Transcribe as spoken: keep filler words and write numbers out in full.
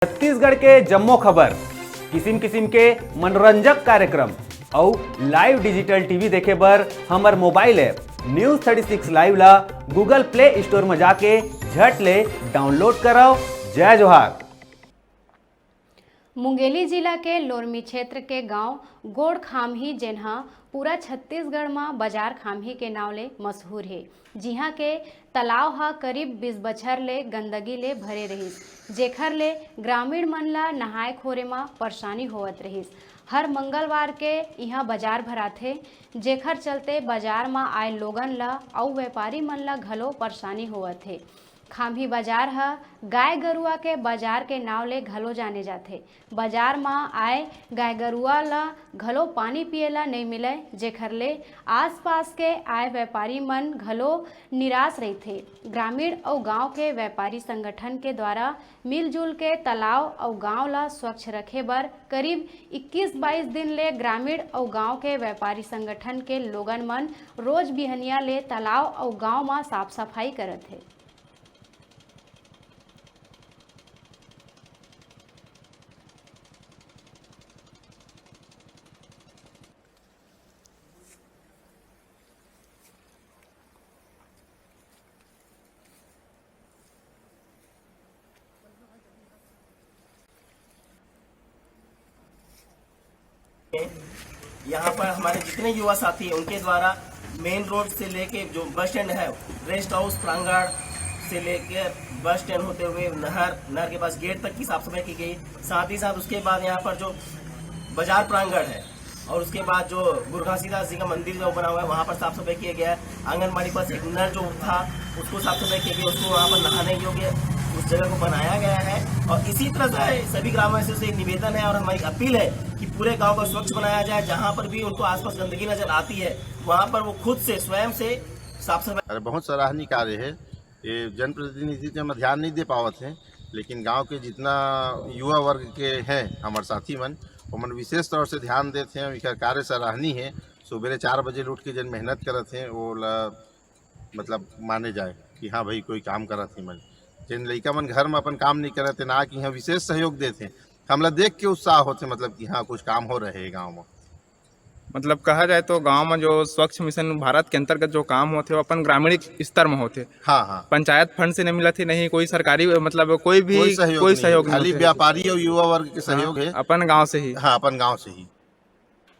छत्तीसगढ़ के जम्मो खबर, किसिम किसिम के मनोरंजक कार्यक्रम अउ live digital T V देखे बर हमर mobile app News Thirty Six Live ला Google Play Store म जाके झट ले download करव। जय जोहार। मुंगेली जिला के लोरमी क्षेत्र के गांव गोड़ खामही, जेन ह पूरा छत्तीसगढ़ म बाजार खामही के नांव ले मशहूर हे, जिहां के तालाब ह करीब बीस बछर ले गंदगी ले भरे रहिस, जेखर ले ग्रामीण मन ल नहाए खोरे म परेशानी होवत रहिस। हर मंगलवार के इहां बाजार भराथे, जेखर चलते बाजार म आए लोगन ल अउ व्यापारी मन ल घलो परेशानी होवत हे। खाम्ही बाजार ह गाय गरुआ के बाजार के नांव ले घलो जाने जाथे। बाजार म आए गाय गरुआ ल घलो पानी पिए ल नइ मिलय, जेखर ले आसपास के आए व्यापारी मन घलो निराश रहिथे। ग्रामीण अउ गांव के व्यापारी संगठन के द्वारा मिलजुल के तालाब अउ गांव ल स्वच्छ रखे बर करीब इक्कीस बाईस दिन ले ग्रामीण अउ गांव के व्यापारी संगठन के लोगन मन रोज बिहनिया ले तालाब अउ गांव म साफ सफाई करत हे। यहाँ पर हमारे जितने युवा साथी हैं, उनके द्वारा मेन रोड से लेके जो बस स्टैंड है, रेस्ट हाउस प्रांगण से लेके बस स्टैंड होते हुए नहर, नहर के पास गेट तक की साफ सफाई की गई। साथ ही साथ उसके बाद यहाँ पर जो बाजार प्रांगण है और उसके बाद जो गुरु घासीदास जी का मंदिर जो बना हुआ है, वहाँ पर साफ सफाई किया गया है। आंगनबाड़ी पास एक नल जो था, उसको साफ सफाई किया गया, उसको वहाँ पर नहाने योग्य उस जगह को बनाया गया है। और इसी तरह से सभी ग्रामवासियों से एक निवेदन है और हमारी अपील है कि पूरे गांव को स्वच्छ बनाया जाए। जहाँ पर भी उनको आसपास गंदगी नजर आती है, वहाँ पर वो खुद से स्वयं से साफ सफाई। अरे, बहुत सराहनीय कार्य है। ये जनप्रतिनिधि तो एमा ध्यान नहीं दे पावत हे, लेकिन गांव के जितना युवा वर्ग के हैं हमर साथी मन, ओमन विशेष तौर से ध्यान देत हैं। एकर कार्य सराहनीय है। सुबेरे चार बजे ले उठ के जेन मेहनत करत हैं, वो ला, मतलब, माने जाए कि हाँ भाई, कोई काम करत हे मन। जेन लइका मन घर में अपन काम नहीं करत हे ना, कि यहाँ विशेष सहयोग देत हैं, हमला देख के उत्साह होथे, मतलब कि हाँ, कुछ काम हो रहे हे गांव में। मतलब, कहा जाए तो गांव में जो स्वच्छ मिशन भारत के अंतर्गत जो काम होथे, वो अपन ग्रामीण स्तर में होथे। हाँ, हाँ। पंचायत फंड से नहीं मिलत हे, नहीं कोई सरकारी, मतलब, कोई भी कोई सहयोग कोई नहीं, सहयोग नहीं खाली होथे। व्यापारी और युवा वर्ग के सहयोग हाँ, है। अपन गांव से ही। हाँ, अपन गांव से ही।